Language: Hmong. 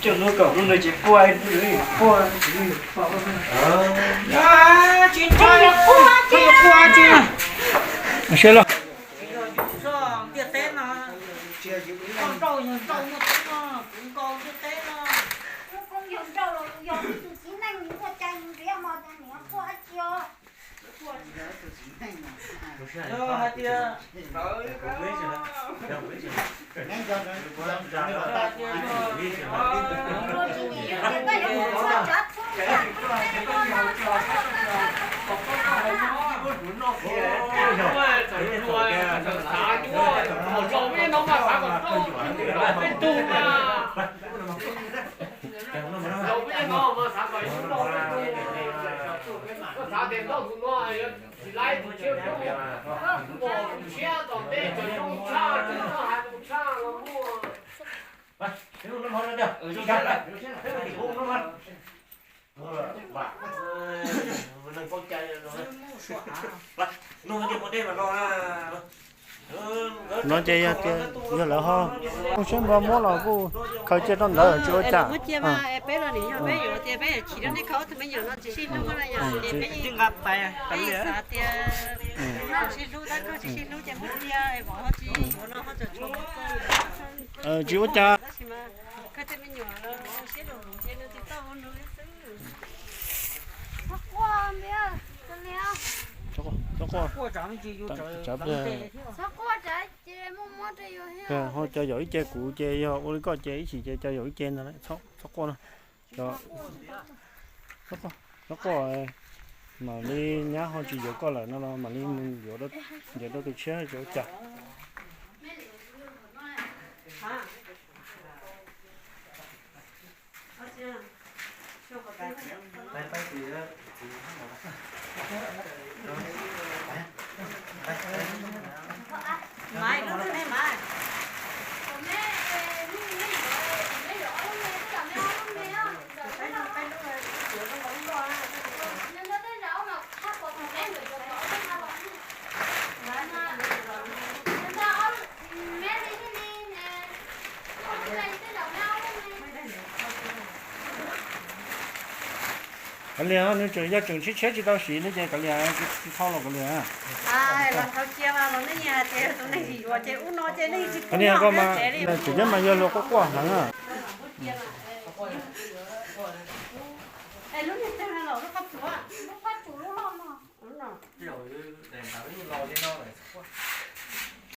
Cov lub kaum lub no ces quaj, quaj, quaj. Tsis ntshai, quaj tsis. Siab loj. Ntiaj teb no, koj nrauj yog nrauj muaj tub no, kuv nkaus ntiaj teb no. Yog nrauj los yog tus txiv neej ua cas nrhiav hmo tas niam quaj dab tsi os. Yog hais tias No ces yog tias yog lawv ho muaj siab npog muab los kuj khaws cia rau ntawd tsis ua cas. Peb los nim yog peb yuav tias peb yuav chim rau nej khau tus me nyuam no tsis sib hlub na yom, ces peb yeej xav tias sib hlub tab koj tsis sib hlub ces muab cia es vauv ho tsis yuav no ho tseem tshuav mus txog. Tsis ua cas. Tab sis mas koj tej me nyuam los siab luv ces nws tsis tau ua nws li xwb. Txhob quaj, txhob quaj. Txhob quaj, txhob quaj, ces muaj mob rau yus thiab. Ho cov yaum ib ce kuv ces yog ua li koj ces ib chim ces cov yaum ib ce ntag, txhob quaj no. Txhob quaj, mam li nyab ho tsis yuav koj lawm no los mam li mus yuav, yuav rau tus tshiab tsis ua cas. Kav liam, nws tseem yog tseem tshiab tshiab tsis tau siv ne ces kav liam, tsis tau los kav liam. Los thov cia los nej hais tias tus neeg yuav ces ub no ces nej tsis pub noj tsev li. Tseem nyob mas yog luag quaj quaj heev na. Lub niag twg los lub qhov tsum, lub qhov tsum lub loj no.